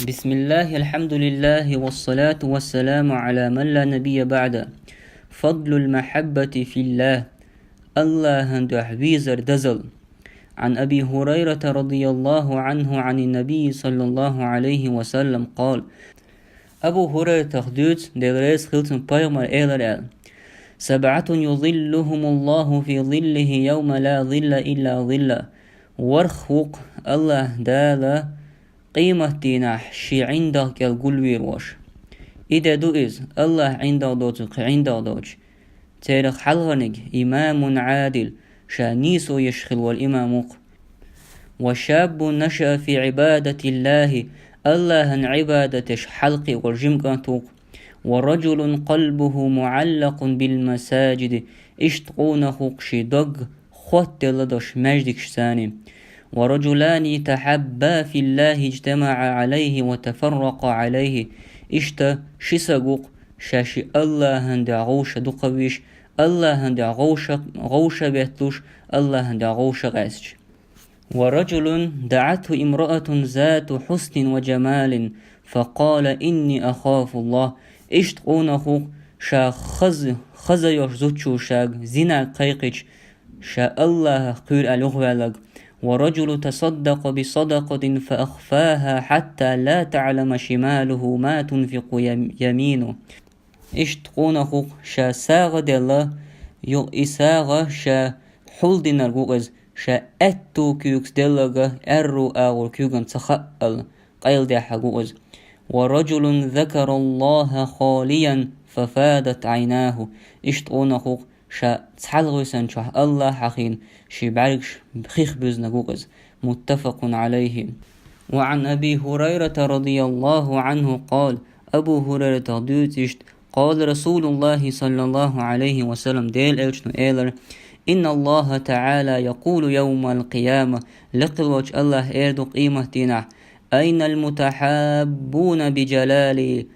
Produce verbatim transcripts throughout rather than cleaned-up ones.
بسم الله، الحمد لله، والصلاة والسلام على من لا نبي بعده. فضل المحبة في الله. АллахӀан дуьхьа везар дозал. عن أبي هريرة رضي الله عنه عن النبي صلى الله عليه وسلم قال. Абу ХӀурайратах дуьйцу, Дела реза хилла цунна, пайхамара элира аьлла: سبعة يظلهم الله في ظله يوم لا ظل إلا ظله. ВорхӀ ву-кх АллахӀ Дала къематдийнахь шен ӀиндагӀ кӀел гулвийр волуш. И де ду иза, АллахӀан ӀиндагӀ доцург кхин ӀиндагӀ доцуш. Церах хьалхарниг: إمام عادل, ша нийсо еш хилла волу имам ву-кх. وشاب نشأ في عبادة الله, АллахӀан Ӏибадаташ хьалакхиъна волу жима кӀант ву-кх. ورجل قلبه معلق بالمساجد, иштта къонах ву-кх шен дог хоттаделла долуш маьждигашца. ورجلان تحابا في الله اجتمعا عليه وتفرقا عليه. Иштта ши стаг ву-кх, ша шиъ АллахӀан дуьхьа вовшах дукха везаш, АллахӀан дуьхьа вовшах, вовшах бетталуш, АллахӀан дуьхьа вовшах къаьсташ. ورجل دعته امرأة ذات حسن وجمال فقال إني أخاف الله. Иштта къонах ву-кх, ша хаза, хаза йолуш зудчо шега зинага кхайкхича, ша АллахӀах кхоьру аьлла юхаваьлларг. ورجل تصدق بصدقة فأخفاها حتى لا تعلم شماله ما تنفق يم-، يمينه. Иштта къонах ву-кх, ша сагӀа делла, юха и сагӀа ша хьулдинарг ву-кх иза, ша аьтту куьйгаш делларг аьрру агӀор куьйгана ца хаъал къайладаьхьарг ву-кх иза. ورجل ذكر الله خاليا ففاضت عيناه. Иштта къонах ву-кх, ша цхьалгӀа висина чохь АллахӀ хьахийна, шен бӀаьргаш хих буьзнарг ву-кх иза. متفق عليه. وعن أبي هريرة رضي الله عنه قال. Абу ХӀурайратах дуьйцу иштта: قال رسول الله صلى الله عليه وسلم, Делан Элчано элира: إن الله تعالى يقول يوم القيامة, лекха волчу АллахӀа эр ду къематдийнахь: أين المتحابون بجلالي؟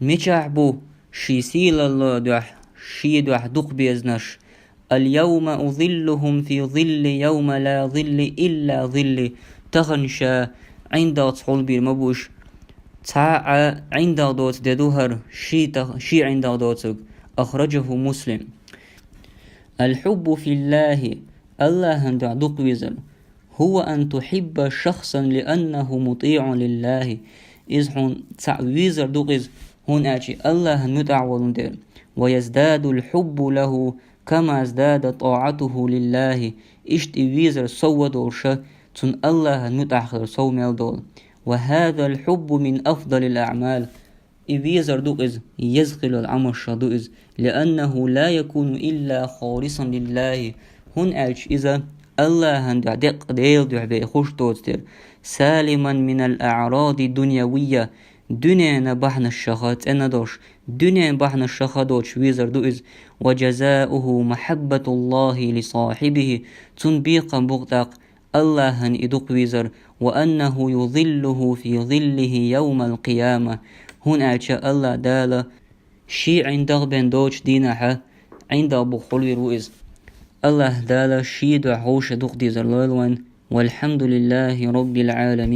Мичахь бу шен сийлалло дуьхьа, шен дуьхьа дукха безанарш? اليوم أظلهم في ظلي يوم لا ظل إلا ظلي. Тахана ша ӀиндагӀца хьулбийр ма бу уьш. Цхьа а ӀиндагӀ доцу де ду хӀара, шен тах-, шен ӀиндагӀ доцург. أخرجه مسلم. الحب في الله, АллахӀан дуьхьа дукха везар. هو أن تحب شخصا لأنه مطيع لله. Иза хьуна цхьаъ везар ду-кх иза, хӀунда аьлча АллахӀан муьтӀахь волун дела. ويزداد الحب له كما ازدادت طاعته لله. Иштта и везар сов а долуш, цунна АллахӀан муьтӀахь хилар сов мел долу. وهذا الحب من أفضل الأعمال. И везар ду-кх иза, еза хилла Ӏамалшах ду иза. لأنه لا يكون إلا خالصا لله. ХӀунда аьлча иза АллахӀан дуьхьа, деккъа Делан дуьхьа бен хуш доцу дела. سالما من الأعراض الدنيوية. Дуьненан бахьанашха цӀена долуш, дуьненан бахьанашха доцуш везар ду иза. وجزاؤه محبة الله لصاحبه. Цунна бекхам бу-кх тӀаккха АллахӀан и дукха везар, وأنه يظله في ظله يوم القيامة. ХӀунда аьлча АллахӀ Дала шен ӀиндагӀ бен доцучу дийнахьа ӀиндагӀ бухахь хьулвийр ву иза. АллахӀ Дала шен дуьхьа вовшах дукха дезар лойла вайн. والحمد لله رب العالمين.